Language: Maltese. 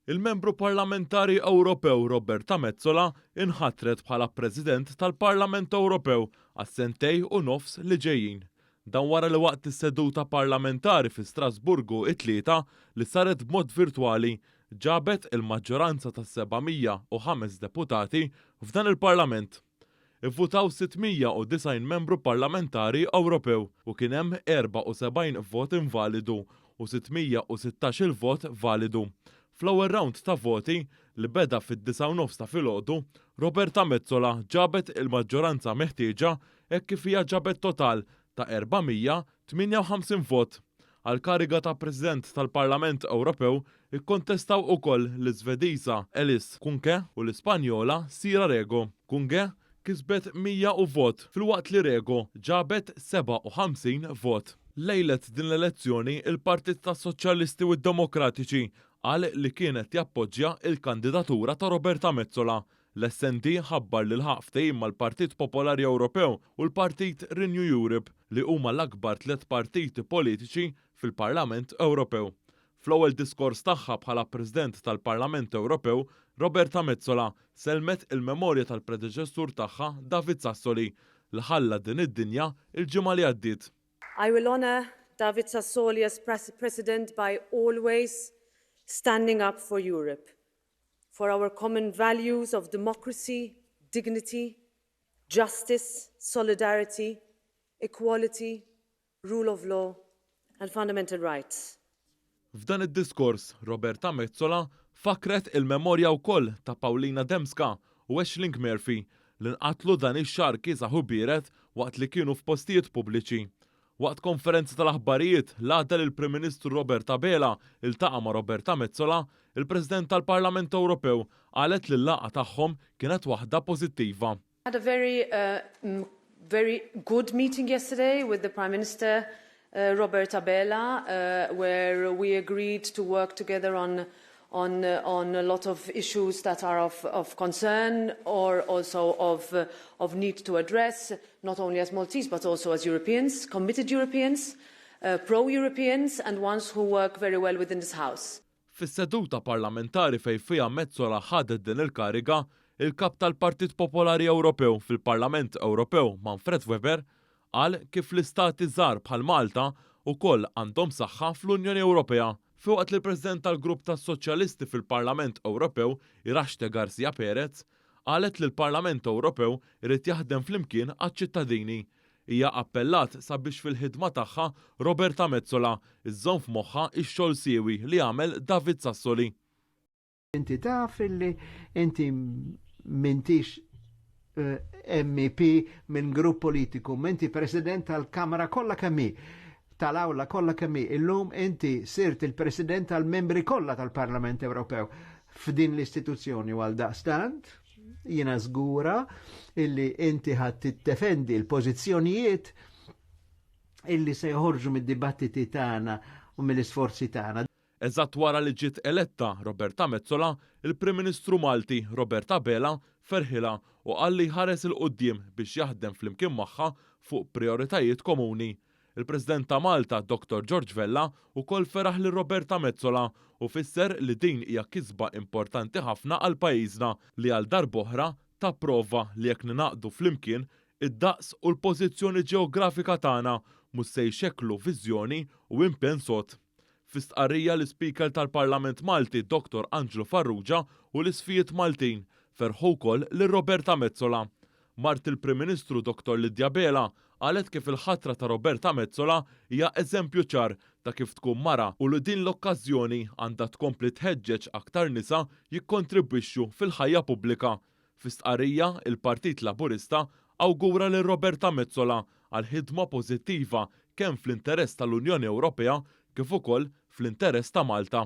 Il-Membru Parlamentari Ewropew Roberta Metsola inħatret bħala President tal-Parlament Ewropew għas-sentejn u nofs li ġejjin. Dan wara li waqt is-seduta parlamentari fi Strasburgu it-Tlieta li saret b'mod virtwali ġabet il-maġġoranza ta' 705 deputati f'dan il-Parlament. Ivvutaw 690 membru parlamentari Ewropew u kien hemm 74 vot invalidu u 616-il vot validu. Fl-ewwel round ta' voti, li beda fid-9:30 ta' filgħodu, Roberta Metsola ġabet il-maġġoranza meħtieġa hekk kif hija ġabet total ta' 458 vot. Għall-kariga ta' President tal-Parlament Ewropew ikkontestaw ukoll l-Iżvediża Alice Kunke u l-Ispanjola Sira Rego. Kunge kisbet 100 vot filwaqt li Rego ġabet 57 vot. Lejlet din l-elezzjoni il-Partit tas-Soċjalisti u d-Demokratiċi qal li kien qed jappoġġja l-kandidatura ta' Roberta Metsola. L-SND ħabbar li lħaq ftehim mal-Partit Popolari Ewropew u l-Partit Renew Europe li huma l-akbar tliet partiti politiċi fil-Parlament Ewropew. Fl-ewwel diskors tagħha bħala President tal-Parlament Ewropew, Roberta Metsola sellmet il-memorja tal-predeċessur tagħha David Sassoli li ħalla din id-dinja l-ġimgħa li għaddiet. I will honour David Sassoli as President by always standing up for Europe, for our common values of democracy, dignity, justice, solidarity, equality, rule of law and fundamental rights. F'dan id-diskors, Roberta Metsola fakkret il-memorja wkoll ta' Paulina Dembska u Ashling Murphy li nqatlu dan ix-xahar kiesaħ u biered waqt li kienu f'postijiet pubbliċi. Waqt konferenza tal-aħbarijiet l-għada li l-Prim Ministru Robert Abela iltaqa' ma' Roberta Metsola, il-President tal-Parlament Ewropew qalet li l-laqgħa tagħhom kienet waħda pożittiva. Had a very, very good meeting yesterday with the Prime Minister Robert Abela, where we agreed to work together on a lot of issues that are of concern or also of need to address, not only as Maltese but also as Europeans, committed Europeans, pro-Europeans and ones who work very well within this house. Fis-seduta parlamentari fejn fiha Metsola ħadet din il-kariga, il-Kap tal-Partit Popolari Ewropew fil-Parlament Ewropew Manfred Weber qal kif l-istati żgħar bħal Malta wkoll għandhom saħħa fl-Unjoni Ewropea. Filwaqt li l-President tal-Grupp tas-Soċjalisti fil-Parlament Ewropew Iratxe Garcia Perez qalet li l-Parlament Ewropew irid jaħdem flimkien għaċ-ċittadini. Hija appellat sabiex fil-ħidma tagħha Roberta Metsola iżżomm f'moħħha x-xogħol siewi li għamel David Sassoli. Inti taf illi inti m'intix MEP minn grupp politiku, inti president tal-Kamra kollha kemm hi, tal-awla kollha kemm hi. Illum inti sirt il-president tal-membri kollha tal-Parlament Ewropew f'din l-istituzzjoni u għal daqstant jiena żgura illi inti ħadd tiddefendi l-pożizzjonijiet illi se joħorġu mid-dibattiti tagħna u mill-isforzi tagħna. Eżatt wara li ġiet eletta Roberta Metsola, il-Prim Ministru Malti Robert Abela ferħilha u qal li jħares 'il quddiem biex jaħdem flimkien magħha fuq prioritajiet komuni. Il-President ta' Malta Dr George Vella wkoll feraħ lil Roberta Metsola u fisser li din hija kisba importanti ħafna għal pajjiżna li għal darb'oħra ta prova li jekk ningħaqdu flimkien id-daqs u l-pożizzjoni ġeografika tagħna mhux se jxekklu viżjoni u impenn sod. Fi stqarrija l-Ispeaker tal-Parlament Malti Dr Angelo Farrugia u l-Isqfijiet Maltin ferħu wkoll lil Roberta Metsola. Mart il-Prim Ministru Dr Lydia Abela qalet kif il-ħatra ta' Roberta Metsola hija eżempju ċar ta' kif tkun mara u li din l-okkażjoni għandha tkompli tħeġġeġ aktar nisa jikkontribwixxu fil-ħajja pubblika. Fi stqarrija, il-Partit Laburista awgura lil Roberta Metsola għal ħidma pożittiva kemm fl-interess tal-Unjoni Ewropea kif ukoll fl-interess ta' Malta.